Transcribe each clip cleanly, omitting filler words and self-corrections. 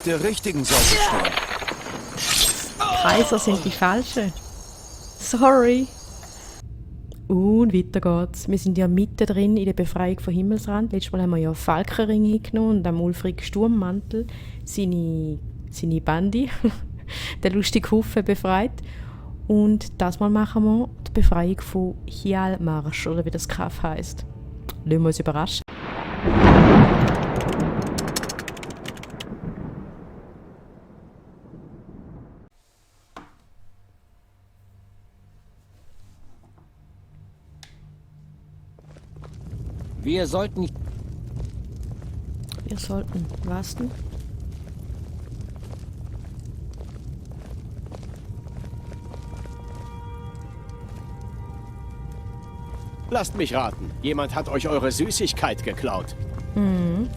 Der richtigen Seite stehen. Kaiser sind die Falschen. Sorry. Und weiter geht's. Wir sind ja mittendrin in der Befreiung von Himmelsrand. Letztes Mal haben wir ja Falkenring hingenommen und am Ulfric Sturmmantel seine Bandi, der lustige Haufen, befreit. Und das Mal machen wir die Befreiung von Hjalmarsch, oder wie das Kaff heisst. Lassen wir uns überraschen. Wir sollten... Was denn? Lasst mich raten. Jemand hat euch eure Süßigkeit geklaut. Mhm.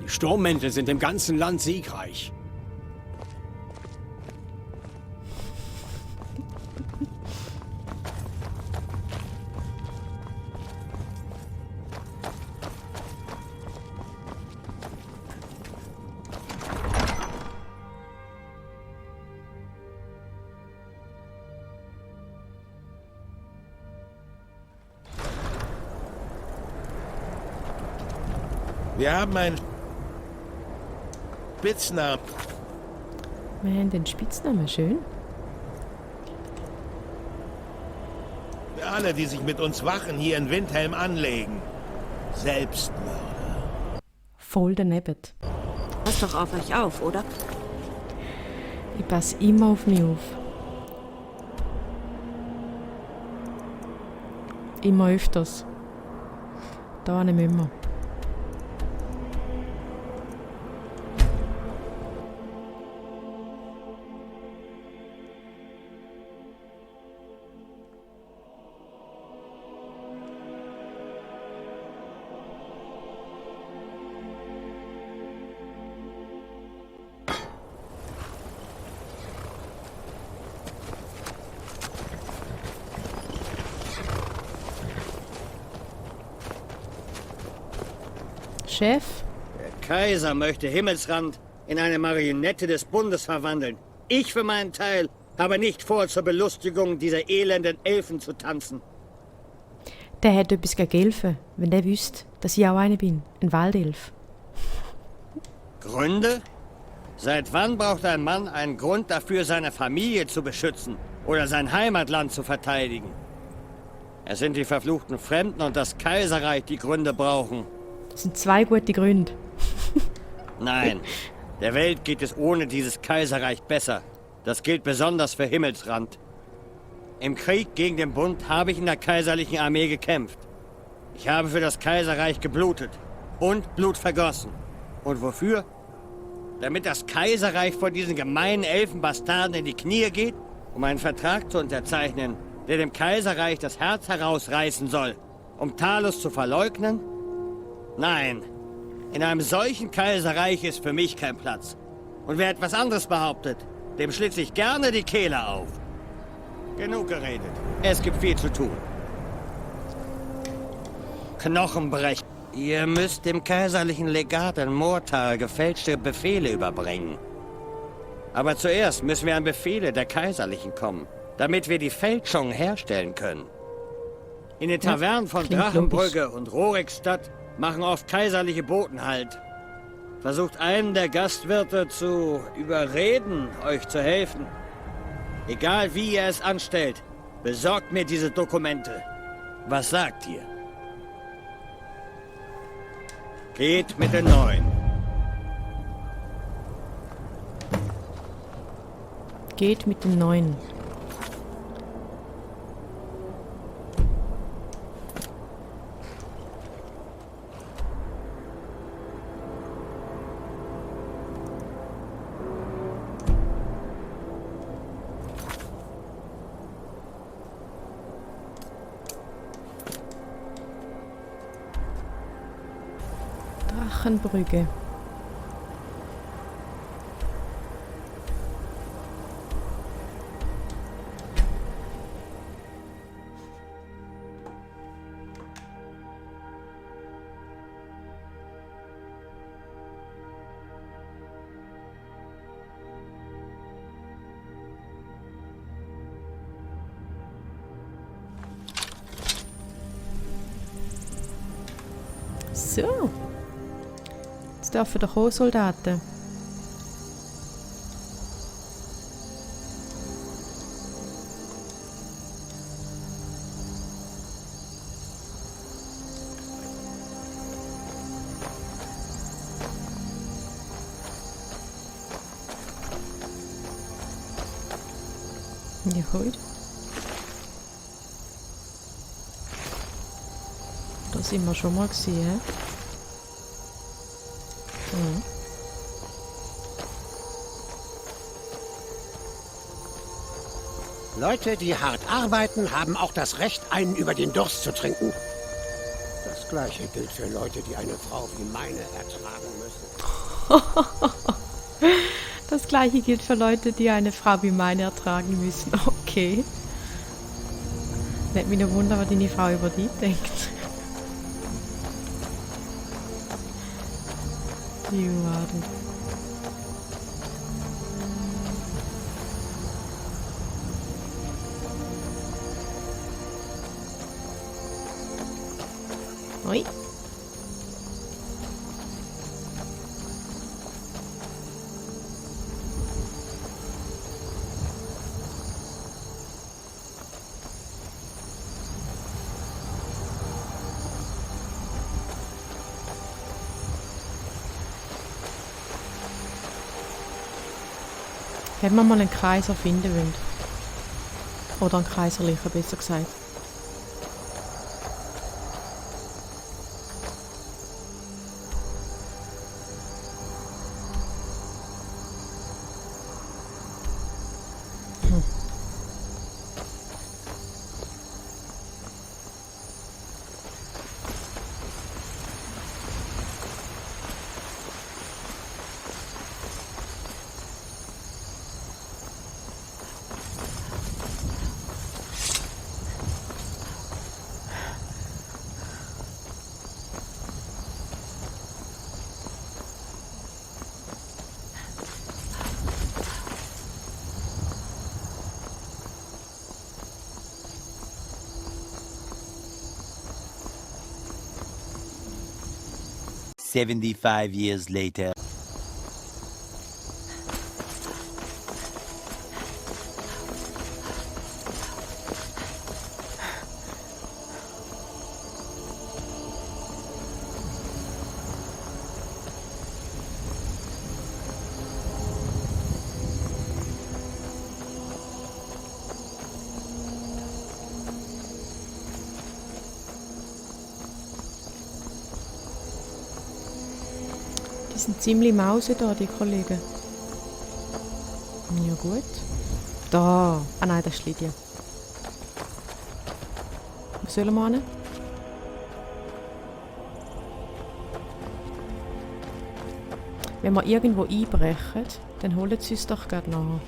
Die Sturmmäntel sind im ganzen Land siegreich. Wir haben einen Spitznamen. Wir haben den Spitznamen, schön. Für alle, die sich mit uns Wachen hier in Windhelm anlegen. Selbstmörder. Voll daneben. Passt doch auf euch auf, oder? Ich passe immer auf mich auf. Immer öfters. Da nicht mehr. Chef? Der Kaiser möchte Himmelsrand in eine Marionette des Bundes verwandeln. Ich für meinen Teil habe nicht vor, zur Belustigung dieser elenden Elfen zu tanzen. Der hat etwas gegen Elfen, wenn der wüsste, dass ich auch eine bin. Ein Waldelf. Gründe? Seit wann braucht ein Mann einen Grund dafür, seine Familie zu beschützen oder sein Heimatland zu verteidigen? Es sind die verfluchten Fremden und das Kaiserreich, die Gründe brauchen. Das sind zwei gute Gründe. Nein, der Welt geht es ohne dieses Kaiserreich besser. Das gilt besonders für Himmelsrand. Im Krieg gegen den Bund habe ich in der kaiserlichen Armee gekämpft. Ich habe für das Kaiserreich geblutet und Blut vergossen. Und wofür? Damit das Kaiserreich vor diesen gemeinen Elfenbastarden in die Knie geht, um einen Vertrag zu unterzeichnen, der dem Kaiserreich das Herz herausreißen soll, um Talos zu verleugnen? Nein, in einem solchen Kaiserreich ist für mich kein Platz. Und wer etwas anderes behauptet, dem schlitze ich gerne die Kehle auf. Genug geredet. Es gibt viel zu tun. Knochenbrech. Ihr müsst dem kaiserlichen Legat in Mortal gefälschte Befehle überbringen. Aber zuerst müssen wir an Befehle der Kaiserlichen kommen, damit wir die Fälschung herstellen können. In den Tavernen von klingt Drachenbrücke und Rorikstadt machen oft kaiserliche Boten Halt. Versucht einen der Gastwirte zu überreden, euch zu helfen. Egal wie ihr es anstellt, besorgt mir diese Dokumente. Was sagt ihr? Geht mit den Neuen. Geht mit den Neuen. Brückenbrücke. So. Jetzt dürfen doch kommen, Soldaten. Ja, gut. Da sind wir schon mal gesehen, hä? Mhm. Leute, die hart arbeiten, haben auch das Recht, einen über den Durst zu trinken. Das Gleiche gilt für Leute, die eine Frau wie meine ertragen müssen. Das gleiche gilt für Leute, die eine Frau wie meine ertragen müssen. Okay. Nicht mich nur wundern, was deine Frau über die denkt. Juade. Ui. Wenn wir mal einen Kaiser finden wollen. Oder einen Kaiserlichen, besser gesagt. "75 years later." Die sind ziemlich mause da, die Kollegen. Ja gut. Da. Ah nein, das ist Lydia. Wo sollen wir hin? Wenn wir irgendwo einbrechen, dann holen sie uns doch gerade nachher.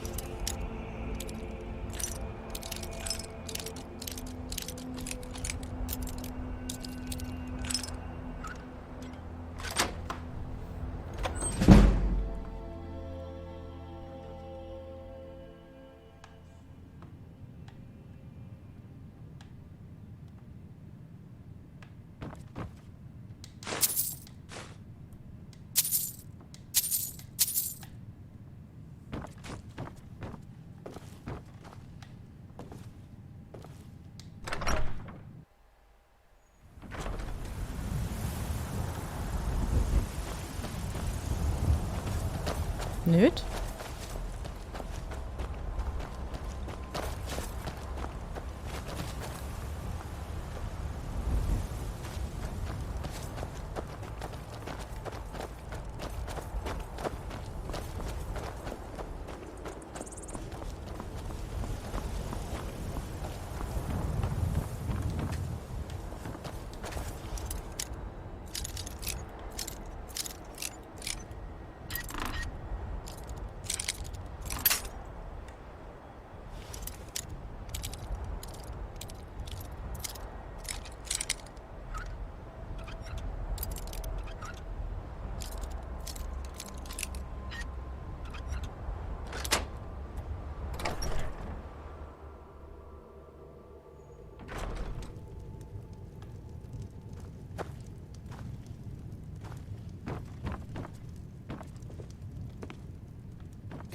Nicht?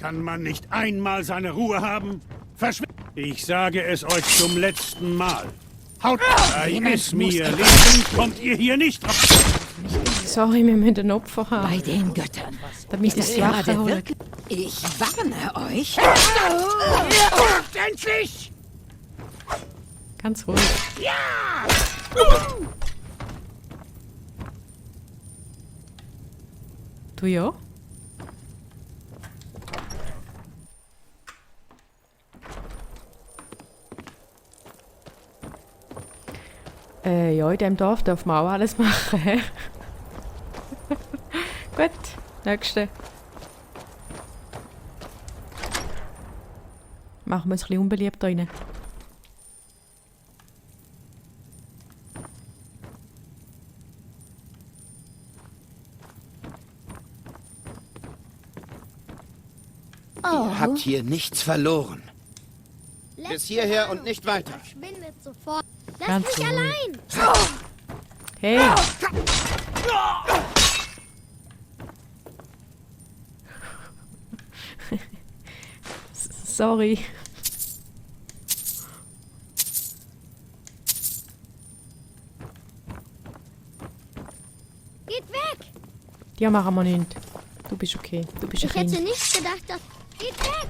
Kann man nicht einmal seine Ruhe haben? Ich sage es euch zum letzten Mal. Haut bei es mir. Lebend kommt ihr hier nicht drauf. Sorry, wir müssen ein Opfer haben. Bei den Göttern. Damit es Gerade Wache holen. wirklich. Ich warne euch. Endlich! Ganz ruhig. Du ja? Ja, in diesem Dorf darf man auch alles machen. hä? Gut, nächste. Machen wir es ein bisschen unbeliebt da rein. Ihr habt hier nichts verloren. Bis hierher und nicht weiter. Verschwindet sofort. Lass Ganz mich ruhig. allein. Hey! Sorry. Geht weg. Ja, machen wir nicht. Du bist okay. Du bist ein Ich hätte Kind. nicht gedacht, dass... Geht weg.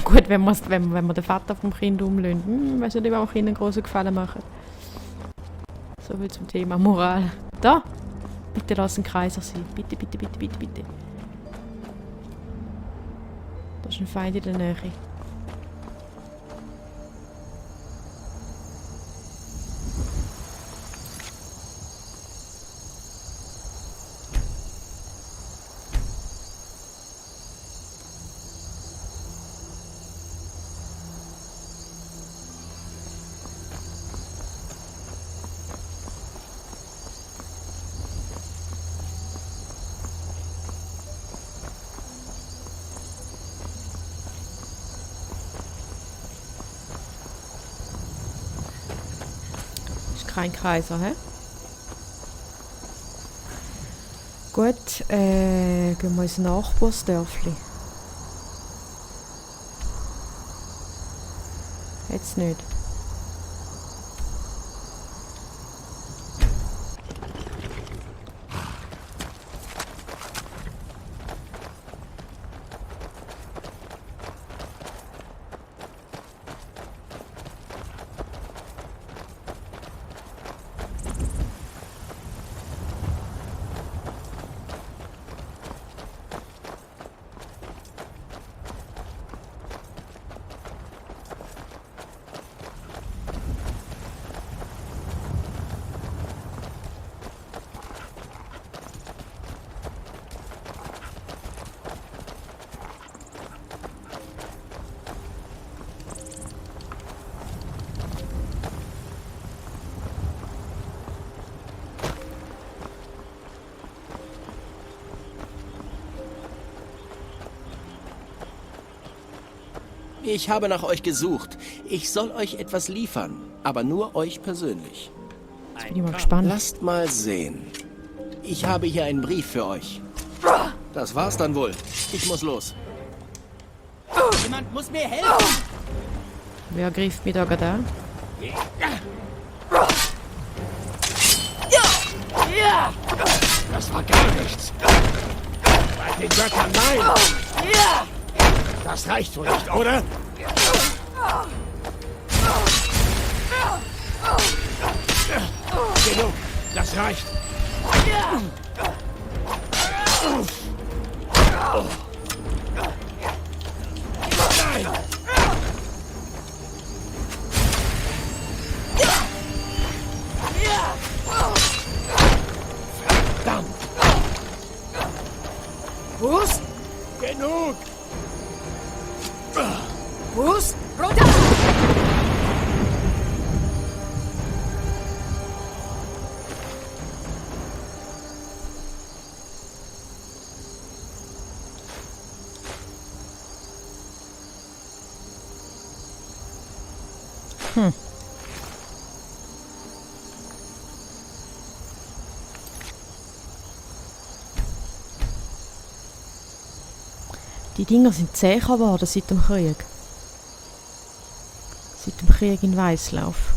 Gut, wenn wir den Vater vom Kind umlehnen. Weiß nicht, ob wir auch Ihnen einen großen Gefallen machen. So viel zum Thema Moral. Da! Bitte lass einen Kreiser sein. Bitte, bitte, bitte, bitte, bitte. Da ist ein Feind in der Nähe. Ist kein Kreiser, hä? Gut, gehen wir ins Nachbarsdörfli. Jetzt nicht. Ich habe nach euch gesucht. Ich soll euch etwas liefern, aber nur euch persönlich. Jetzt bin ich mal gespannt. Lasst mal sehen. Ich habe hier einen Brief für euch. Das war's dann wohl. Ich muss los. Jemand muss mir helfen! Wer greift mich da gerade an? Das war gar nichts. Bei den Göttern, nein! Das reicht wohl nicht, oder? Genug, das reicht. Nein! Verdammt! Fuß, Genug! Fuß, runter! Die Dinger sind zäher geworden seit dem Krieg. Seit dem Krieg in Weißlauf.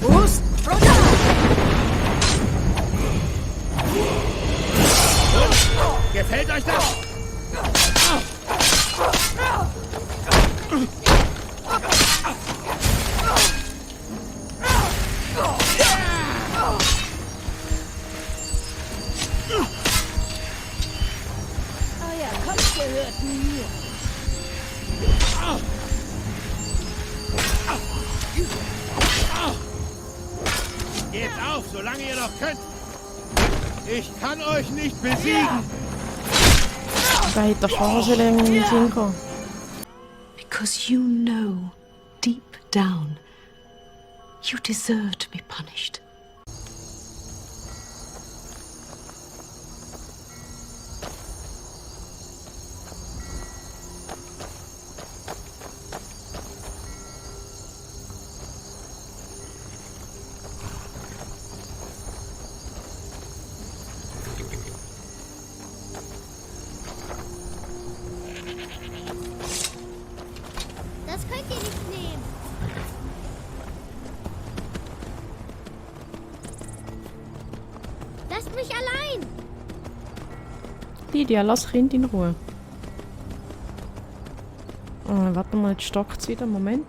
Bruce, runter! Gefällt euch das? Euer Kopf gehört mir. Gebt auf, solange ihr noch könnt. Ich kann euch nicht besiegen. Da hätte der Fahrer schon länger in den Sinn kommen. Because you know, deep down, you deserve to be punished. Das könnt ihr nicht nehmen. Lasst mich allein. Lydia, lass Kind in Ruhe. Warte mal, jetzt stockt es wieder. Moment.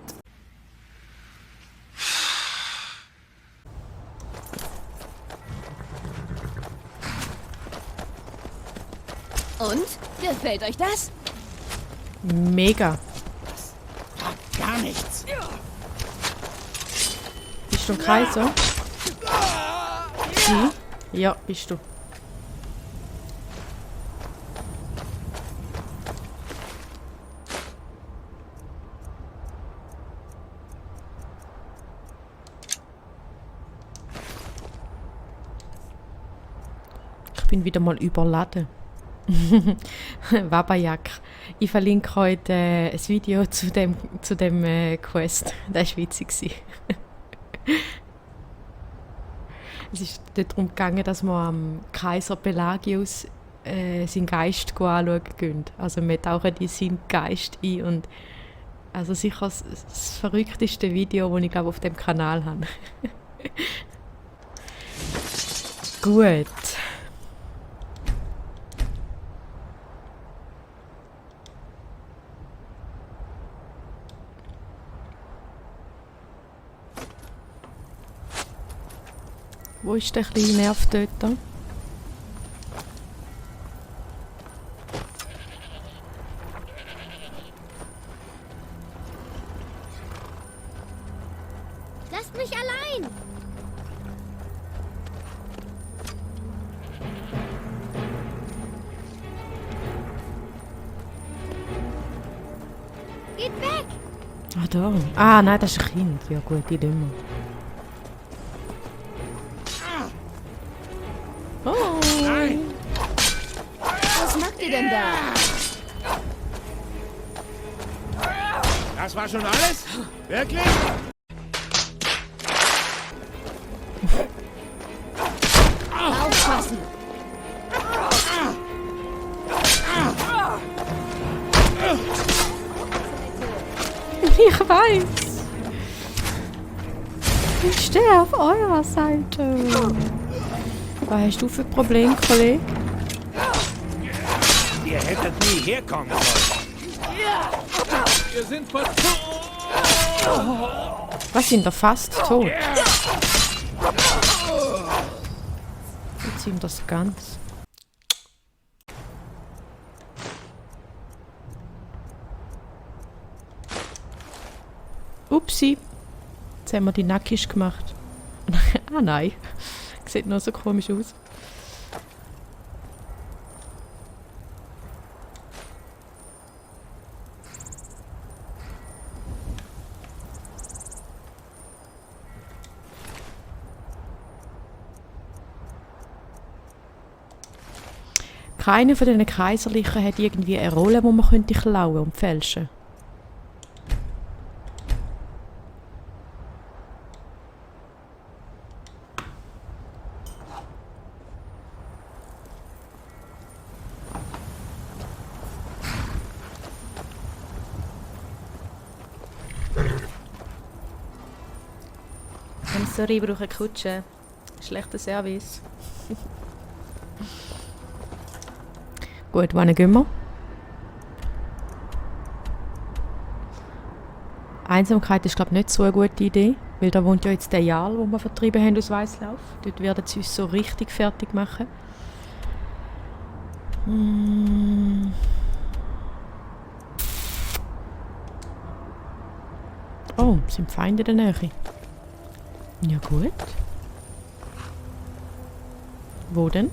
Und? Gefällt euch das? Mega. Gar nichts. Bist du ein Kaiser? Hm? Ja, bist du. Ich bin wieder mal überladen. Wabajak. Ich verlinke heute ein Video zu dem Quest. Das war witzig. Es ist darum gegangen, dass wir am Kaiser Pelagius seinen Geist anschauen gehen. Also wir tauchen in seinen Geist ein. Und also sicher das verrückteste Video, das ich glaube auf dem Kanal habe. Gut. Wo ist der kleine Nervtöter? Lasst mich allein. Geht weg. Ah, da. Ah, nein, das ist ein Kind. Ja gut, die nehmen wir. Oh. Nein. Was macht ihr denn da? Das war schon alles? Wirklich? Aufpassen! Ich weiß. Ich stehe auf eurer Seite. Was hast du für Probleme, Kollege? Ihr hättet nie herkommen sollen. Wir sind fast tot. Was, sind wir fast tot? Jetzt sind das ganz. Upsi. Jetzt haben wir die nackig gemacht. Ah nein. Sieht nur so komisch aus. Keiner von diesen Kaiserlichen hat irgendwie eine Rolle, die man könnte klauen und fälschen. Sorry, ich brauche eine Kutsche. Schlechter Service. Gut, wohin gehen wir? Einsamkeit ist, glaube ich, nicht so eine gute Idee, weil da wohnt ja jetzt der Jarl, den wir vertrieben haben aus Weißlauf. Dort werden sie uns so richtig fertig machen. Oh, sind Feinde in der Nähe? Ja gut. Wo denn?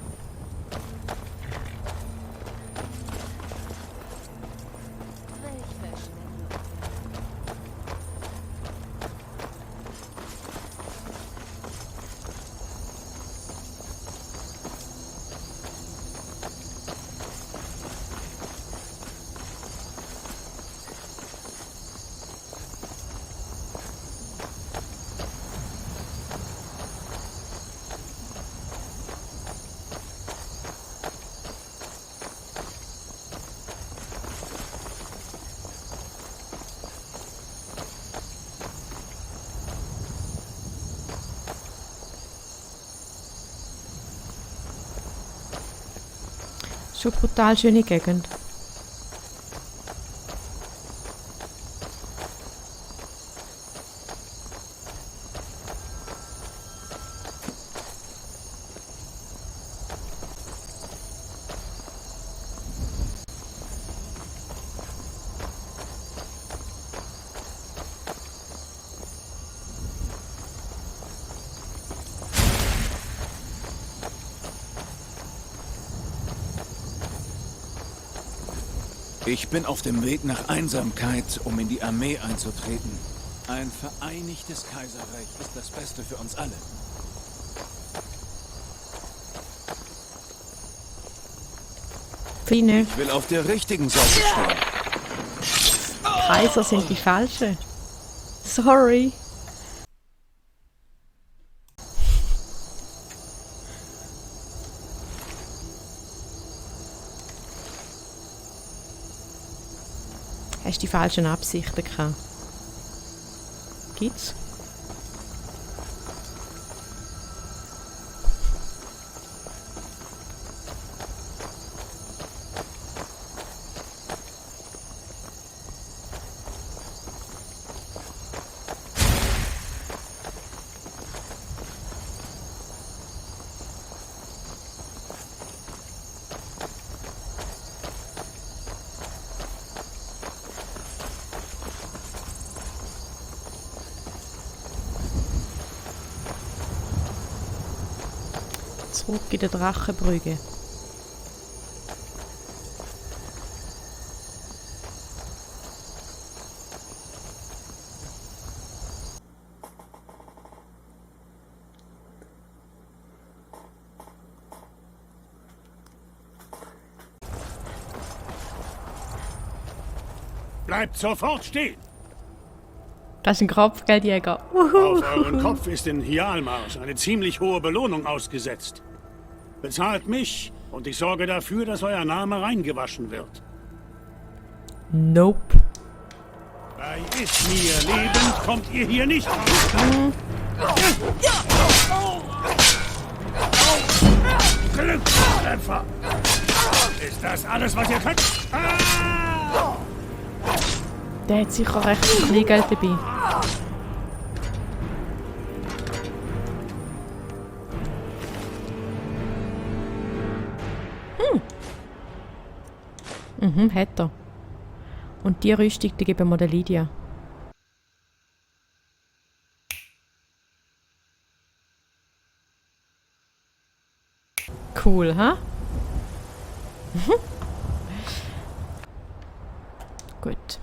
Schon brutal schöne Gegend. Ich bin auf dem Weg nach Einsamkeit, um in die Armee einzutreten. Ein vereinigtes Kaiserreich ist das Beste für uns alle. Fine. Ich will auf der richtigen Seite stehen. Kaiser sind die falschen. Sorry. Hast du die falschen Absichten gehabt? Gibt's? Zurück in der Drachenbrücke. Bleibt sofort stehen! Das ist ein Kopfgeldjäger. Auf euren Kopf ist in Hjalmars eine ziemlich hohe Belohnung ausgesetzt. Bezahlt mich und ich sorge dafür, dass euer Name reingewaschen wird. Nope. Bei Ismir lebend kommt ihr hier nicht raus. Glückstreffer! Ist das alles, was ihr könnt? Der hat sicher recht viel Geld dabei. Hat er. Und die Rüstung, die geben wir der Lydia. cool, ha? Gut.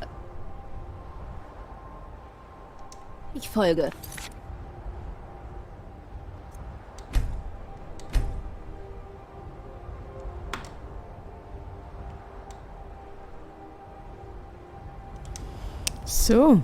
Ich folge. So.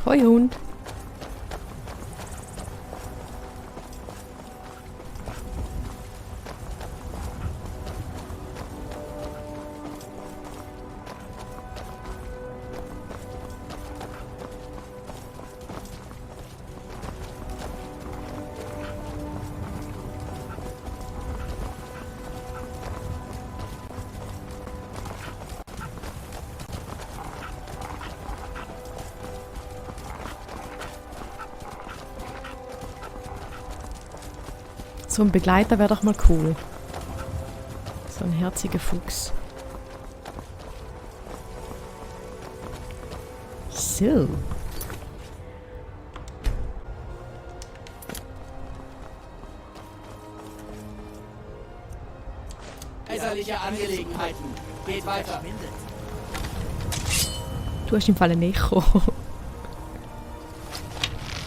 Hoi Hund. So ein Begleiter wäre doch mal cool. So ein herziger Fuchs. So. Kaiserliche Angelegenheiten. Geht weiter. Du hast im Fall ein Echo.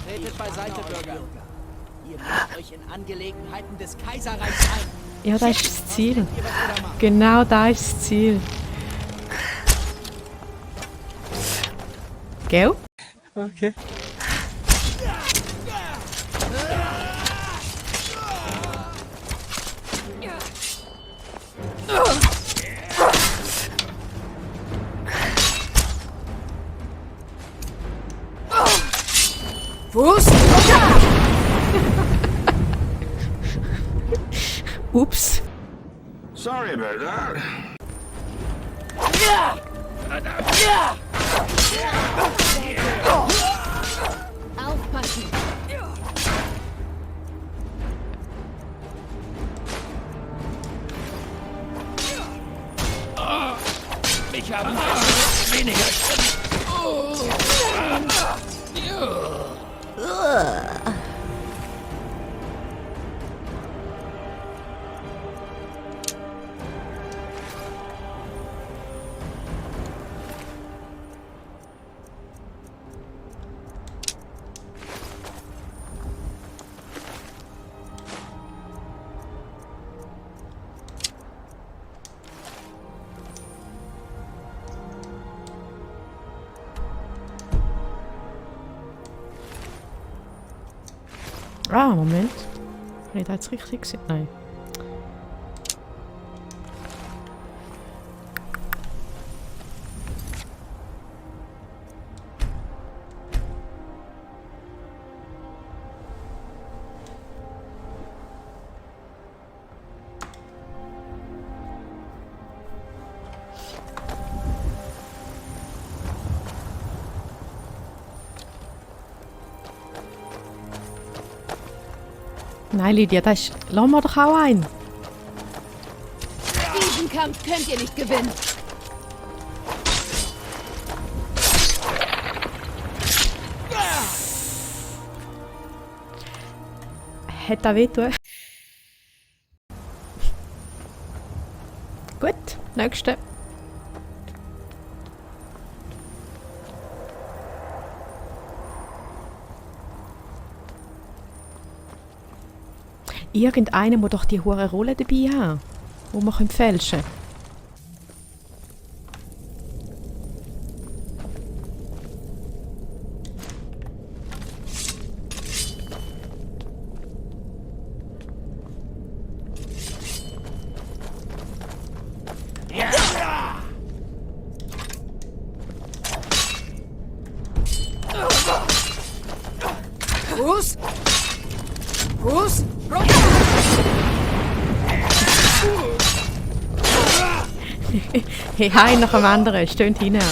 Tretet beiseite, Bürger. Ihr müsst euch in Angelegenheiten des Kaiserreichs ein. Ja, da ist das Ziel. Genau da ist das Ziel. Gell? Okay. Fuß! Ups. Sorry about that. Aufpassen! Ich habe weniger. Ah, Moment. Habe ich da jetzt richtig gesehen? Nein. Nein, Lydia, das ist... Lass mal doch auch ein. Diesen Kampf könnt ihr nicht gewinnen. Hätte er wehtun. Gut, nächste. Irgendeiner muss doch die hohe Rolle dabei haben, wo man fälschen können. Fuß! Fuß! Runter! Hey, hi nach dem anderen. Stöhnt hinein.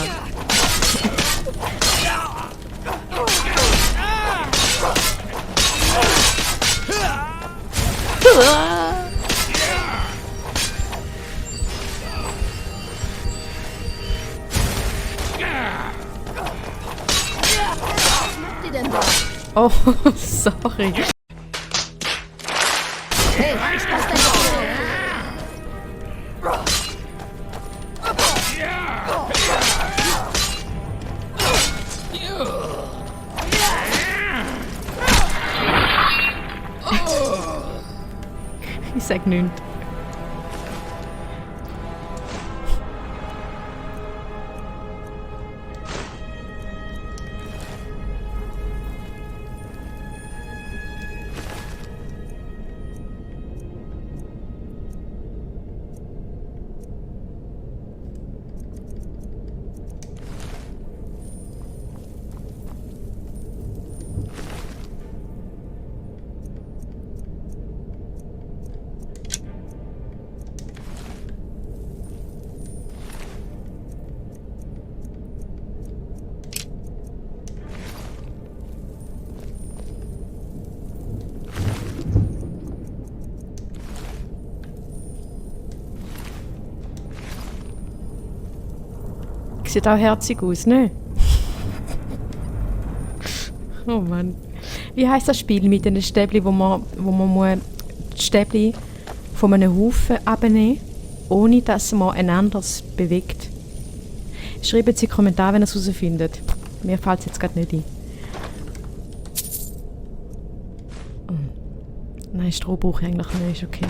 Die denn da? Oh, sorry. Hey, ich lass dein Ich sag nichts. Sieht auch herzig aus, ne? Oh Mann. Wie heisst das Spiel mit den Stäbli, wo man muss die Stäbli von einem Haufen abnehmen, ohne dass man einander bewegt? Schreibt es in die Kommentare, wenn ihr es herausfindet. Mir fällt es jetzt gerade nicht ein. Nein, Stroh brauche ich eigentlich nicht, ist okay.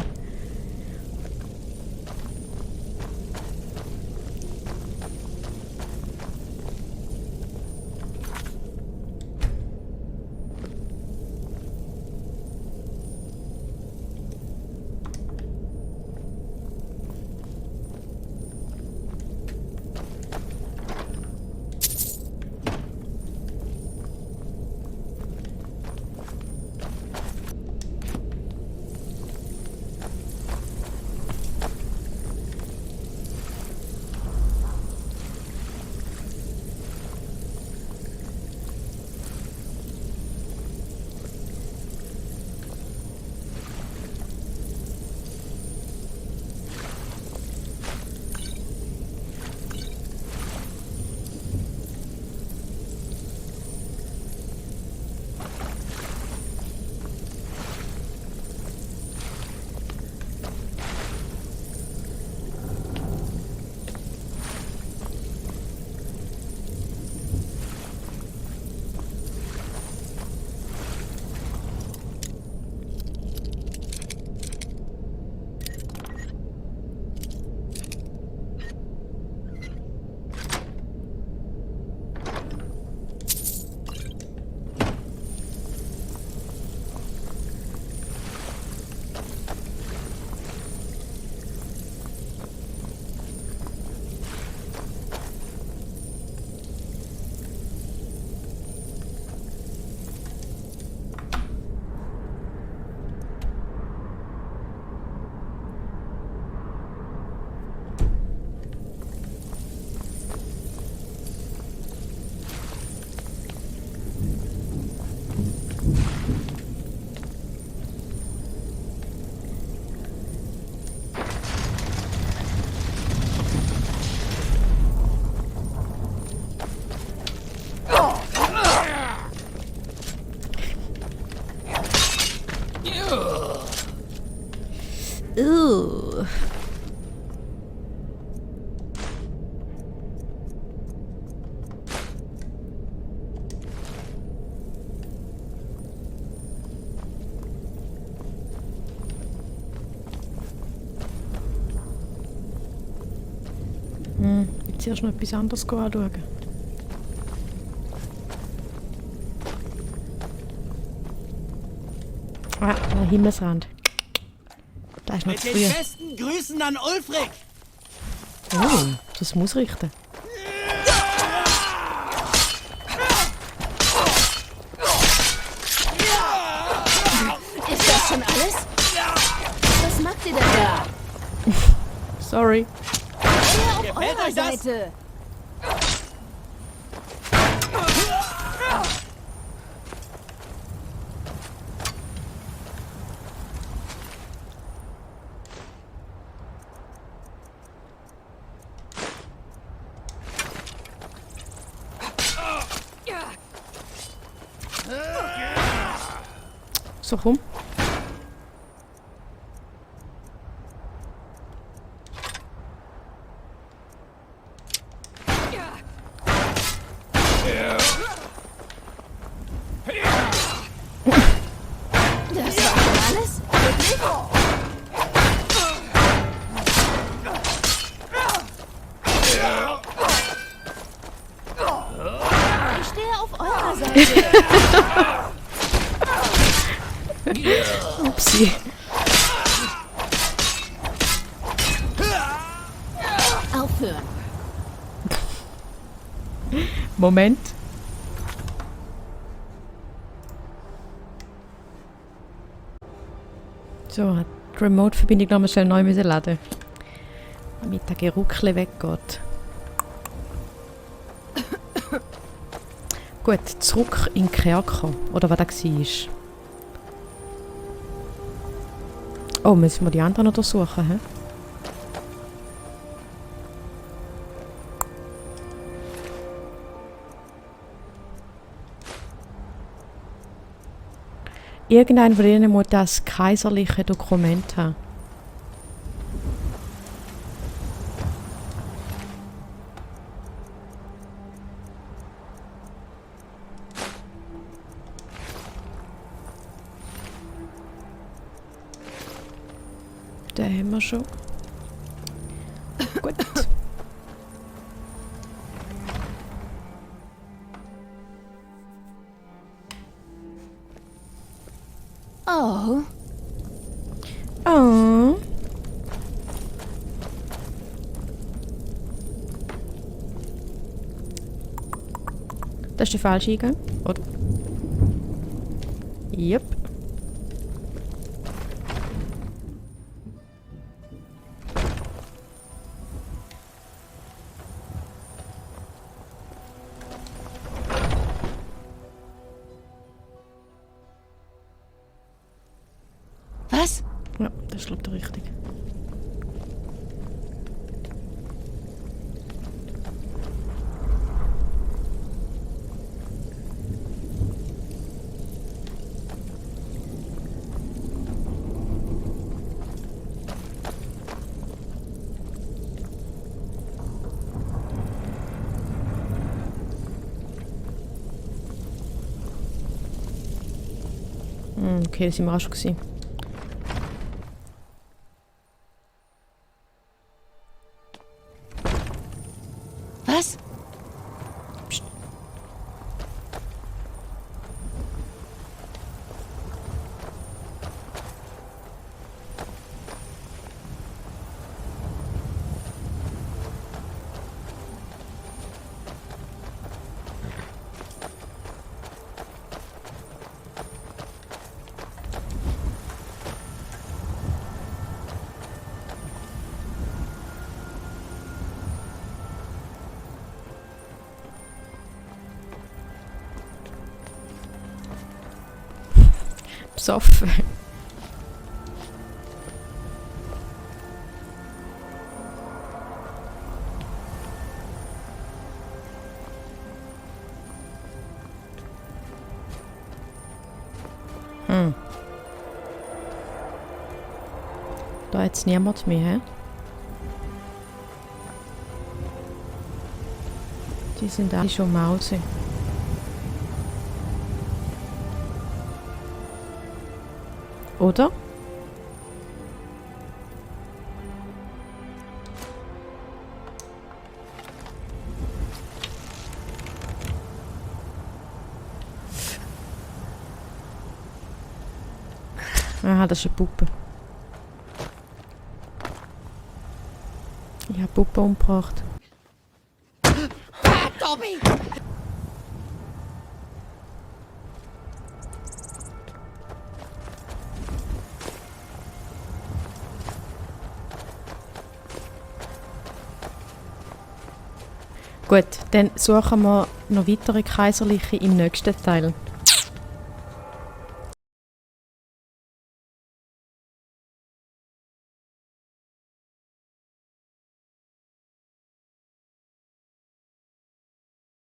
Ooh. Jetzt erst noch etwas anderes anschauen. Ah, der Himmelsrand. Da ist noch zu früh. Mit den besten Grüßen an Ulfric! Oh, das muss richten. Sorry. Auf eurer Seite. So, komm. Das war schon alles? Wirklich? Ich stehe auf eurer Seite. Upsi. Aufhören. Moment. So, hat die Remote-Verbindung nochmal schnell neu müssen laden, damit der Geruch weggeht. Gut, zurück in den Kerker, oder was das war. Oh, müssen wir die anderen untersuchen, hä? Irgendein von denen muss das kaiserliche Dokument haben. Den haben wir schon. Gut. Oh. Oh. Das ist der falsche Eingang, oder? Yep. Was? Ja, das ist glaube ich richtig. Okay, das sind wir auch schon gewesen. Was? Psst. Besoffen. Da jetzt niemand mehr, hä? Die sind alle schon Mause. Oder? Aha, das ist eine Puppe. Ich habe Puppe umgebracht. Tommy! Gut, dann suchen wir noch weitere Kaiserliche im nächsten Teil.